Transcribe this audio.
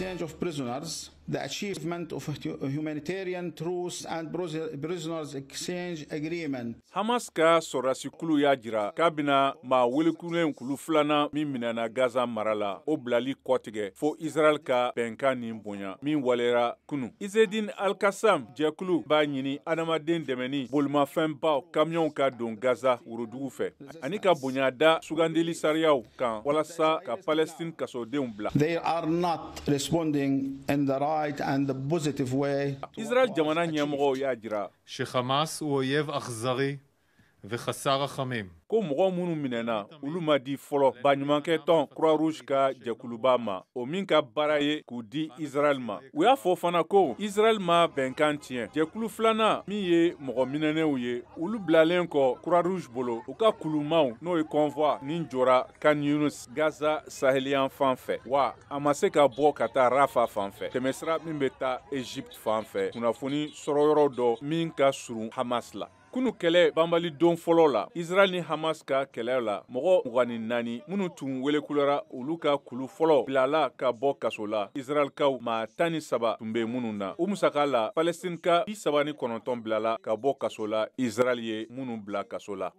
Exchange of prisoners, the achievement of humanitarian truce and prisoners exchange agreement. Hamas ka sɔrɔdasikulu y'a jira k'a bɛna maa welekulen kulu filanan min minɛna Gaza mara la, o bilali kɔtigɛ fo Israël ka bɛnkan nin bonya min waleyara kunu. Izedin Al-Qassam jɛkulu b'a ɲini adamaden dɛmɛni bolimafɛnbaw kamiyɔnw ka don Gaza worodugu fɛ ani ka bonya da sugandili sariyaw kan walasa ka Palestine kasodenw bila. They are not responding in the right and the positive way. Israël jamana ɲɛmɔgɔw y'a jira שחמאס הוא אויב אכזרי וחסר רחמים. ko mɔgɔ minnu minɛna, olu ma di fɔlɔ baɲumankɛ tɔn Croix Rouge ka jɛkuluba ma, o min ka baara ye k'u di Israël ma. U y'a fɔ fana ko Israël ma bɛnkan tiɲɛ. Jɛkulu filanan min ye mɔgɔ minɛnenw ye, olu bilalen kɔ Croix Rouge bolo, u ka kulumaw, n'o ye convoi nin, jɔra Khan Younis, Gaza saheliyan fan fɛ, wa a ma se ka bɔ ka taa Rafa fan fɛ, tɛmɛsira min bɛ taa Egypte fan fɛ, kunnafoni sɔrɔyɔrɔ dɔ min ka surun Hamas la. Kunu kɛlɛ banbali don fɔlɔ la, Israel ni Hamas ka kɛlɛ la, mɔgɔ 24 minnu tun welekulera olu ka kulu fɔlɔ bilala ka bɔ kaso la, Israɛlkaw maa 13 tun bɛ minnu na. O musaka la, Palestine ka 39 bilala ka bɔ kaso la, Israɛl ye minnu bila kaso la.